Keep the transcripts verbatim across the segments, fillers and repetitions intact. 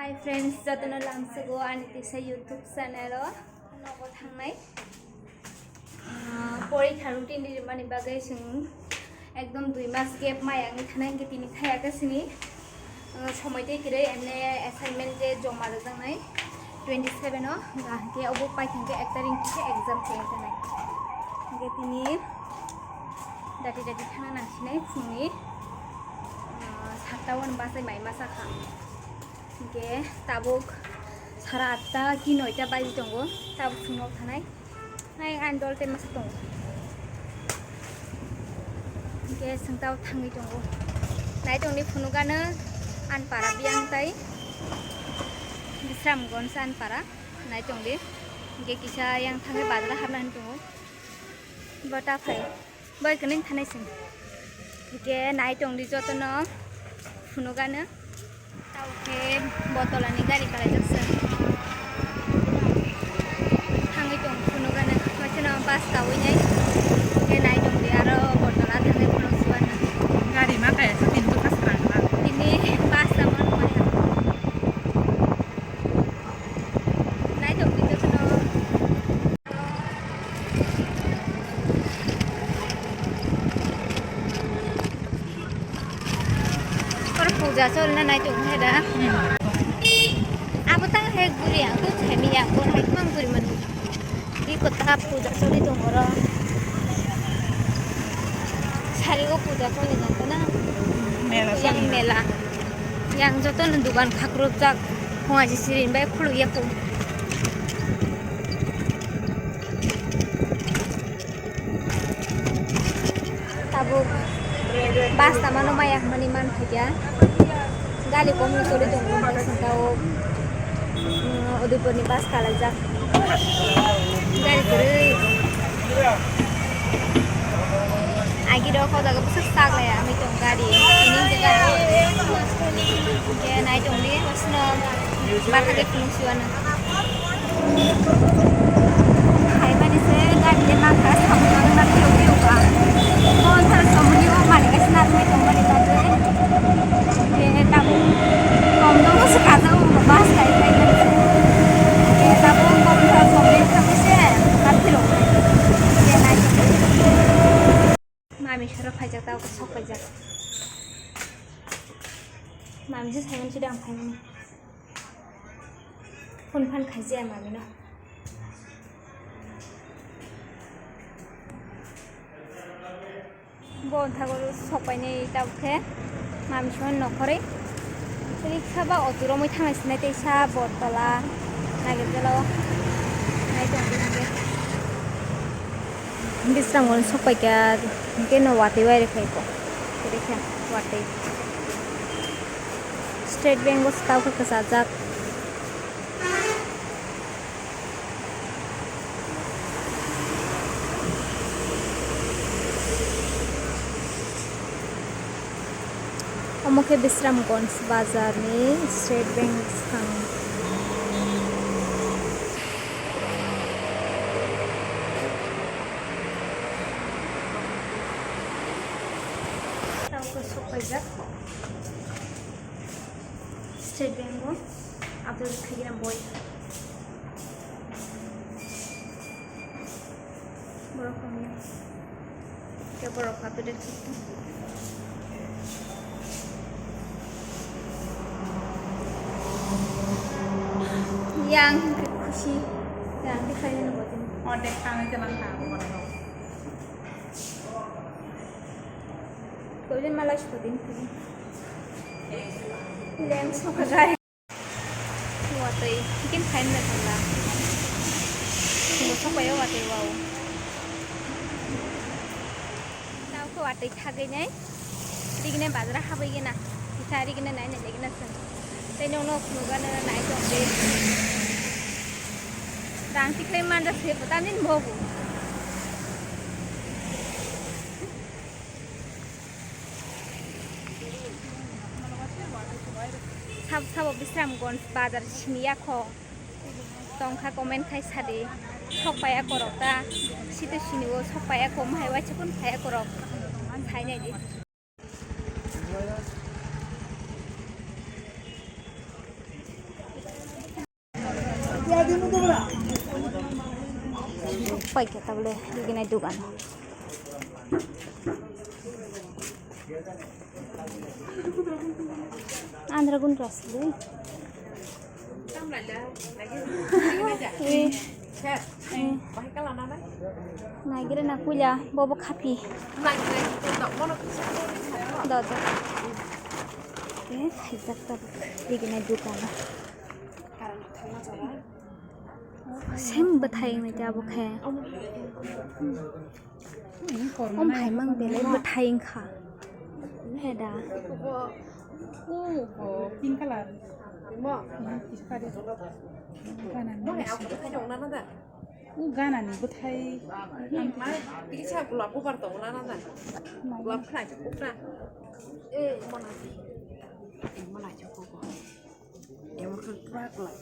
Hi friends, jotono lamsogo ani tisa YouTube channel o nogo thangnai. Ah, porikha routine rimani bagwi chwng ekdom dui mas gap maya wngwi thanai, hwnkhe tini thaya khe chini, ah, somoi tei kwrwi emne assignment je joma rwjaknai twenty seven o, hwnkhe obo paithangkhe ek tarikh khe exam se wngkha nai. Hwnkhe tini dati dati thangna nangsinai phungni, ah, satta o bachai mai ma sakha. Hwnkhe tabuk sara atta ki noita baji tongo, tabuk chwng nok thanai. Hai ang dol tei masa tongo. Hwnkhe chwng tabuk thangwi tongo. Nai tongdi phunukano Anpara biyang tai Bisramganj Anpara. Nai tongdi. Hwnkhe kisa yang thangwi bazar o habna hinwi tongo. Bo ta phai. Bai kwrwng thanai sing. Hwnkhe nai tongdi jotono phunukano. Tao khe Botolani gari kalaijak se. Thangwi tong phunukano. Waisano bus kawi nai. Hwnkhe nai tongdi aro Botola thangwi phunuk suwano. Gari ma kaya sa tin bwkha srang na. Tini bus tamo nai tongdi jotono. Oro puja cholna nai tong khe da. Abo tang he guri ang to themi ya, bo hai mang guri mani. Di kota puja choli tong oro. Sari o puja choli na to na. Mela yang choli. Mela. Yang joto no dugan khakrupjak. Hwnga si sirin bai khuluk ya ko. Tabuk bus tamano maya hwnmani man phaikha. Gari kom no choli tongo, hwnwi sengkha o, mm, Udaipurni bus kalaijak. Gari kwrwi. Agi rok o jaga bwswk sak laya wngwi tong gari. Tini hwnjak gari. Hwnkhe nai tongdi, wasino bathakhe phunuk suwano. Khaimani se gari de mangkha, samung nangma phiyok phiyok ba. Phone thar somoni o malik kaisa narwknai tongmani bagwi. Khe tabuk tom tom se kajak o bus kai kai mani se. Khe tabuk tom thar somoni thangwi se mat phirok nai. Khe nai. Mami soro phaijak, tabuk sok paijak. Mami se saimani se dang phaimani. Phone phan khaijaya mami no. Bo thago sok painai tabuk khe mami song nokhorwi riksa ba auto romwi thangnai sinai teisa Bottola Nagarjala o nai tong di hwnkhe. Bisramganj sok paikha hwnkhe no watwi wai rwkhaikho. Kwrwikha watwi. State Bank o se tabuk khe kwchajak. Omo khe Bisramganj bazar ni State Bank bwskango. Tabuk khe sok paijak. State Bank o update khaigina boi. Borok hamya. Khe borok update khaikha. Yang khe khusi. Yang khe khaina nang botini. Ordek thangwi se mankha borok. Koi mala sodin khaikha. Lem sokha jai. Watwi, chicken fry no thangla. Bo sokpaio watwi wao. Tao khe watwi thagwi nai. Rigna bazar habwi gina. Kisa rigna nai nai legna sung. Tei nokno phunukgana nai tong de. Rang tikhlai manja se bo tamni bobo. Sab sabo Bisramganj bazar siniya kho. Tongkha comment khai sadi. Sok paya korok ta. Sito sini o sok paya ko mahai waisa kun paya korok. Sai nai di. Paikha tabule riginai dugan. Andra gun rasli. Eh, eh. Naigre na kuya bobo khapi. Do, do. Eh, khaijak tabuk riginai dugan. Sem bwthai wngwi tei abo khe. Om hai mang belai bwthai wngkha. He da. Pink color. Ganani bwthai. Kisa gulab bubar tongo na na. Gulab khlai khe kukra. Eh, mona. Eh, mona khe kukra. Emon khe pura glak.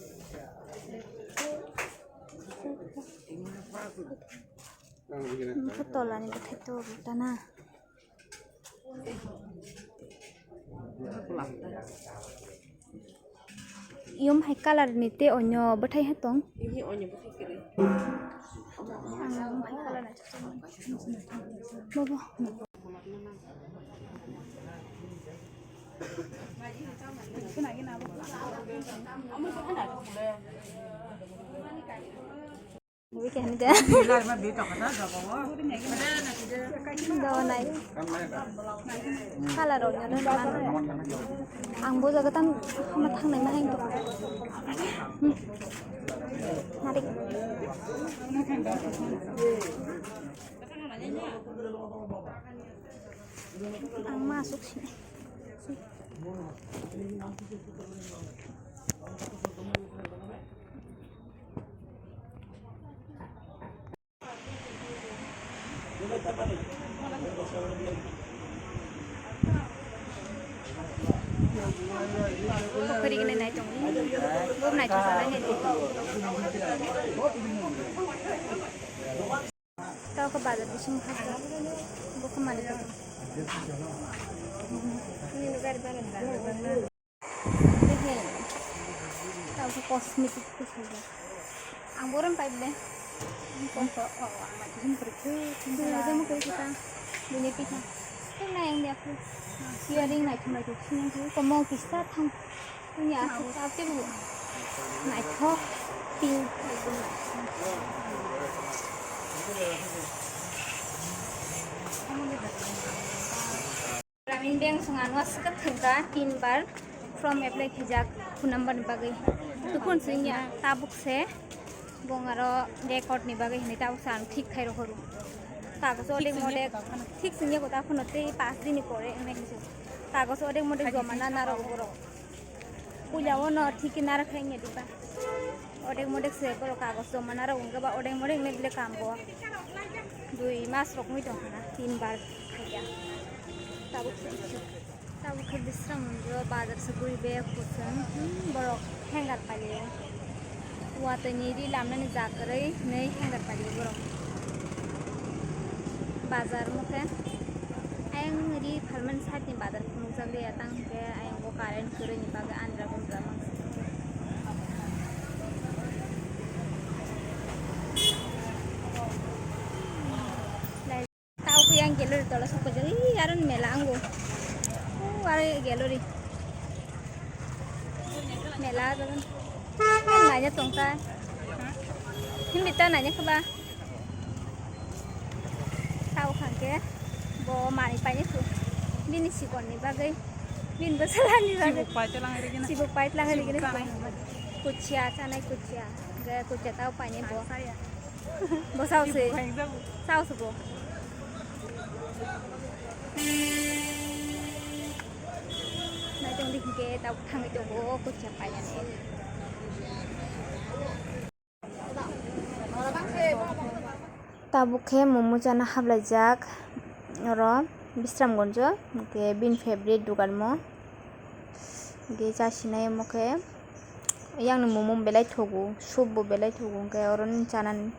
Emon khe pura glak. Tolani bwthai to rwtana. Yom hai color ni te onyo bwthai ha tong. Ini onyo bwthai kwrwi. Ang yom hai color ni. Bobo. Ui, kaya ni de. Dao nai. Color rok nang nang. Ang bo jaga tam hama thang nai ma hang to. Hmm. Narik. Ang ma asuk si. Kori gini nai tong. Bo nai tong salai nai. Tao khe bazar bising khajak. Bo khe manwi khe. Tao khe cosmetic khe khaijak. Ang borom pai ble. Ang kong ko, oh, ang mai khe him khe. Him khe mo khe ta. Bini pisa. Khe nai ang dia khe. Earring nai thum nai thum sini khe. Komo kisa thang. Ini asuk ate bu. Naithok pink. Gramin Bank song ano aswk thwngkha tin bar form apply khaijak phone number ni bagwi. Tuphun singya tabuk se bong aro record ni bagwi hinwi tabuk se ang thik khai rohoro. Kagoj odek modek thik singya ko ta phono tei pas din ni pore wngnai hinwi kagoj odek modek joma na narok borok. Puila o no thik khe naro khe wngya diba. Odek modek se borok kagoj joma naro wngkha ba odek modek ne bile kam bo. Dui mas rok wngwi tongkha na tin bar khaikha. Tabuk khe, tabuk khe Bisramganj o bazar se guri bag kuchung, hmm, borok hanger pailio. Watwi ni ri lamnani ja kwrwi hinwi hanger pailio borok. Bazar mokhe ayang ri phalmani side ni bazar phunukjak liya tang hwnkhe ayang bo current kwrwini bagwi andra gundra mangsa. Tao khe yang gallery tola sok paijak, ih, aro ni mela ango. Oh, aro gallery. Mela jagan. Naina tongkha. Hindi ta naina khaba. Tao khangke bo mani paine su. Bini sikon ni bagwi. Bini bwsala ni bagwi. Sibuk pai to lang ri gina. Sibuk pai to lang ri gina. Sibuk chanai. Kuchia, chanai kuchia. Ge kuchia tao paine bo. Saya. Bo sao se. Sibuk hai jabu. Sao se bo. Nai tong di ke tao thangwi tongo kuchia paine. Tabuk khe momo chana hablaijak oro Bisramganj o, hwnkhe bini favorite dugan mo. Hwnkhe chasinai omo khe, yang ni momo belai thogo, soup bo belai thogo, hwnkhe oro ni chanani.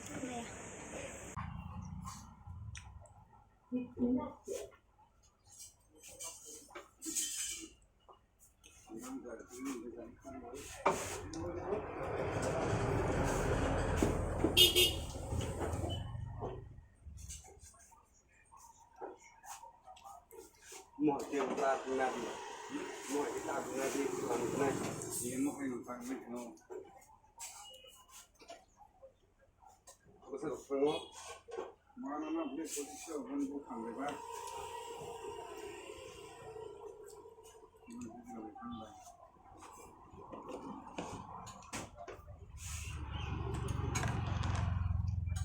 Mo ke ta na di. Mo ke ta na di, ta na di. Ye mo ke ta na di. Bwswk rok tongo. Mano no bini position hwn buphang bai ba.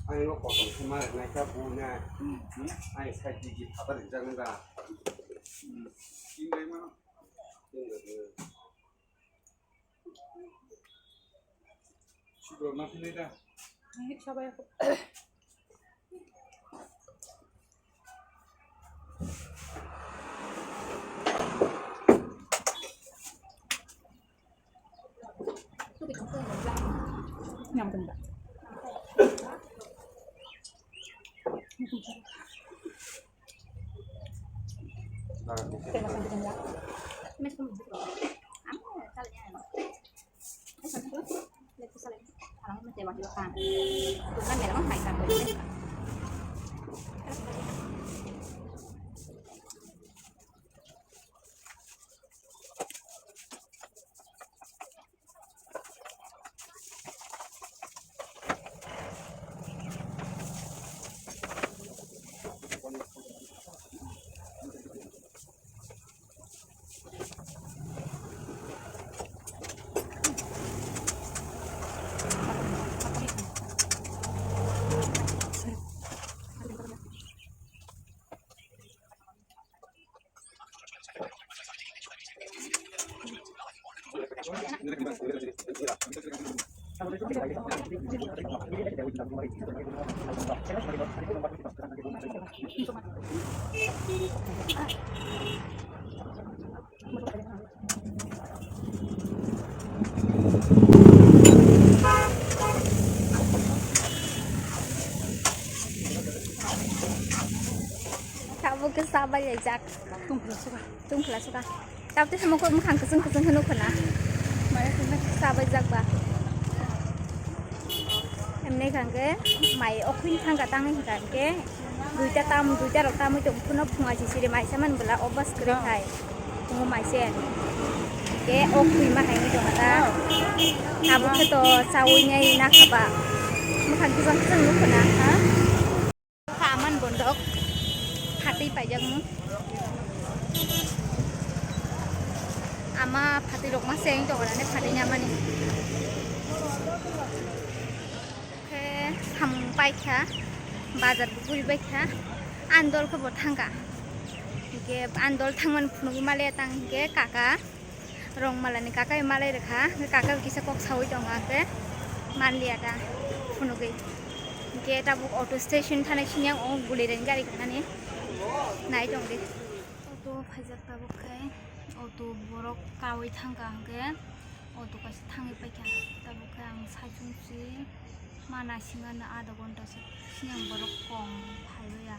Ang no kosom se ma rwnai kha bu na. Ang side digi phatar rijak nai ba. Tin bai mano. Tin bai mano. Sugar na philai da? Sabai ako. Nyam kenda. Tabuk khe chabai laijak. Tungphla suka. Tungphla suka. Tabuk tei samung kok mwkhang kwchwng kwchwng khe nukho na. Mane khe chabai jak ba. Emne hwnkha khe mai okhwini thangkha tangwi hwnkha khe duita tam, duita rok tamwi tong phano phunga sisiri mai saman bwla obas kwrwi khai. Phungo mai se. Khe okhwima hai wngwi tongkha ta. Tabuk khe to chawi nai nakha ba. Mwkhang kwchwng kwchwng nukho na. Kha aman bondok phatwi paijakmung. Ama phatwi rok ma se wng tongo nani phatwi ni amani. Khe samung paikha, bazar bo guri baikha, andol khe bo thangkha. Hinkhe andol thangmani phunugwi maliya tang hinkhe kaka. Rongmalani kaka malai rwkha, kaka kisa kok sawi tongo, hwnkhe manliya ta phunugwi. Hwnkhe tabuk auto station thanai sini ang o Gulirani gari kanani nai tongdi. Auto phaijak tabuk khe, auto borok kawi thangkha, hwnkhe auto kaisa thangwi paikha. Tabuk khe ang saichung si ma naisingano adha ghonta se sini ang borok kong phaibai ya.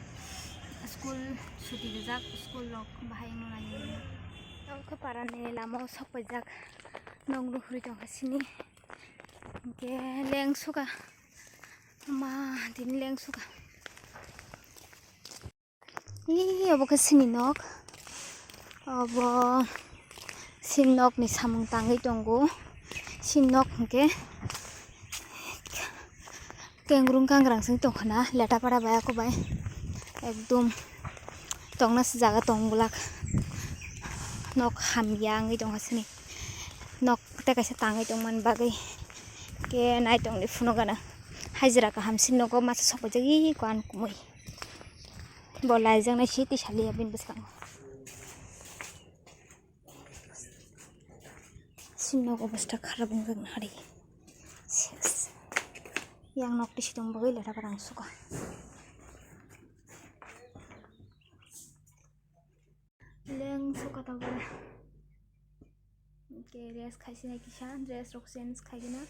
School suti rijak, school rok bahai wngna nai. Tongkha parani lama o sok paijak, nok nuhuri tongkha sini. Hwnkhe leng suka, ma, tini leng suka. Ee, obo khe sini nok, obo sini nokni samung tangwi tongo, sini nok hwnkhe. Kengrung kangrang se wng tongkha na, leta para bai ako bai ekdom tongna se jaga tong glak, nok hamya wngwi tongkha sini, nok tei kaisa tangwi tongmani bagwi khe nai tongdi phunukgana hajira kaham sini nogo masa sokphaijak eko ani kumui bo laijaknai se tisaliya bini bwskango. Sini nok obostha kharap wngjakna hari. Ses. Yang nok tisi tong bagwi leta barang suka. Leng suka tabuk. Ke rest khaisina kisa, dress rok change khaigina.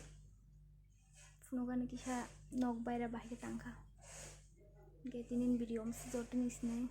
Nogani kisa nok baira bahai khe tangkha. Ge tinin video om si jotoni sinai.